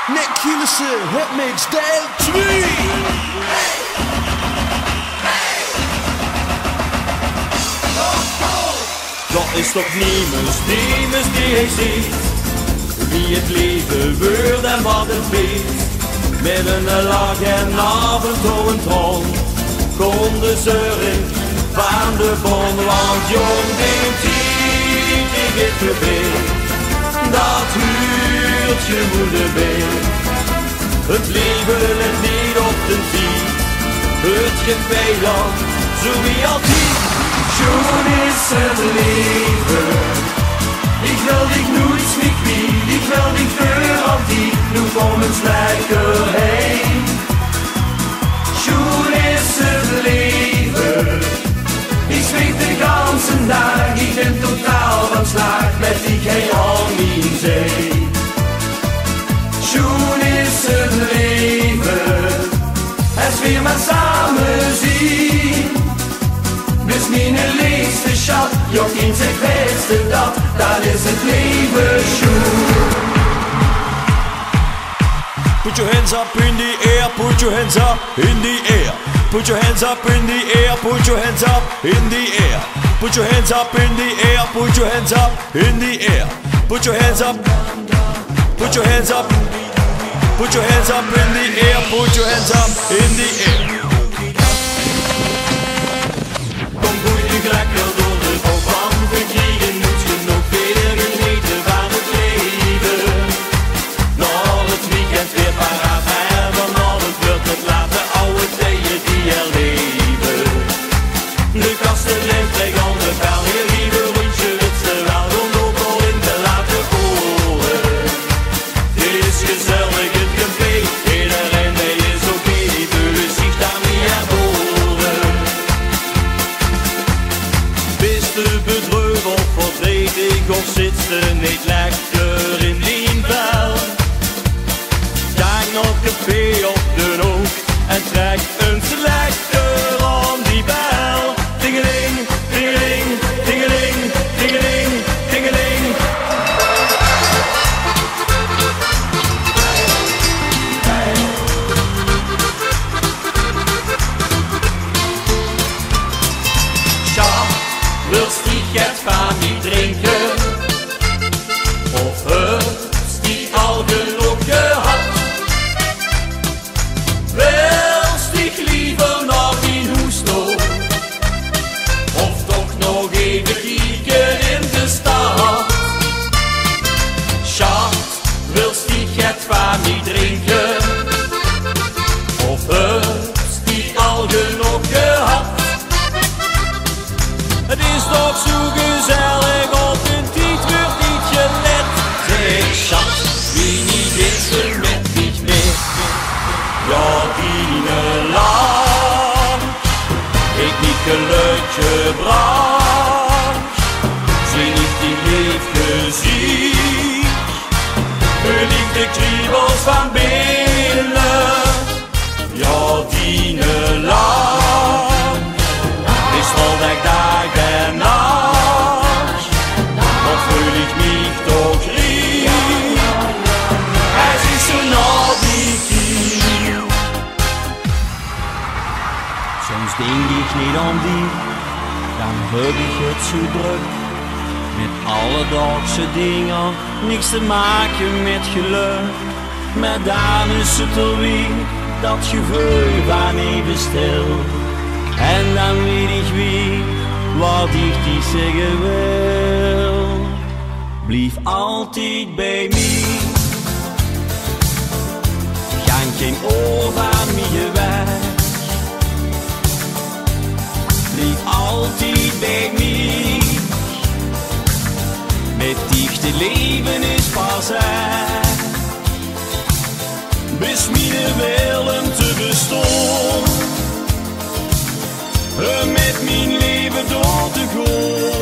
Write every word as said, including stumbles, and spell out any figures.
Nick Gielissen, Hitmix, deil twie. Dao is toch nemes, nemes die hie zit, wie 't leve weurt en wat 't biedt. Mit 'ne lach en aaf en toe 'n traon kump de zörg van de baon. Want jóng, dien tied, die geit veurbie, dat huurt gewoen d'rbie. 't Leve lèt neet op d'n tied, 't geit wiejer, zoe wie altied. Sjoen is 't leve, ich wil dich noets mie kwiet, ich wil dich veur altied. Noe kom ins lekker heim. Sjoen is 't leve, ich zweet de ganse daag, ich bön totaal van slaag, mit dich hie aan mien zij. Sjoen is 't leve, es veer mer same zien. Bis miene leefste sjat, jao, kins 't bèste dat, dan is 't leve sjoen. Put your hands up in the air, put your hands up in the air. Put your hands up in the air, put your hands up in the air. Put your hands up in the air, put your hands up in the air. Put your hands up, put your hands up, put your hands up in the air, put your hands up in the air. Kom good lekker door de kop, want veer kriege noets genóg, veer genete van 't leve. Nao 't weekend weer paraat, mer vanaovend weurt 't laat, de aw tije die herleve. De kaste ligk leeg aan de bel, hie lieve rundje wits te wel, doon ouch al in de late oere. 't Is gezellig, 't kump good, ederein dee is oké, die veule zich dao mie herbore. Bis te bedreuf of verdrietig, of zits te neet lekker in dien vel, gaank nao 't café op d'n hook en trèk ins lekker aan die bel. Tingeling, tingeling, tingeling, tingeling, tingeling. Sjat, wils dich get van mie drinke? Of höbs dich al genóg gehad? Wils dich leever nao dien hoes toe? Of toch nog eve kieke in de stad? Sjat, wils dich get van mie drinke? Of höbs dich al genóg gehad? 't Is toch zoe gezellig, op d'n tied weurt neet gelet. Zèk, sjat, wienie deis te mit mich mit? Jao, diene lach, ich mien gelök gebrach. Zeen ich dien leef geziech, veul ich de kriebels van binne. Jao, diene lach, die straolt ech daag en nach. Wat veul ich mich toch riek, es ich zoe nao dich kiek. Soms dink ich neet aan dich, dan höb ich 't zoe drök. Mit alledaagse dinger, niks te make mit gelök. Mer dan is 't alweer dat geveul van eve stil. En dan weit ich weer wat ich dich zègke wil. Blief altied bie mich. Gaank gein oor van mich weg. Blief altied bie mich. Mit dich te laeve is pas ech. Bis miene wil um te bestoon, um mit mien laeve door te goon.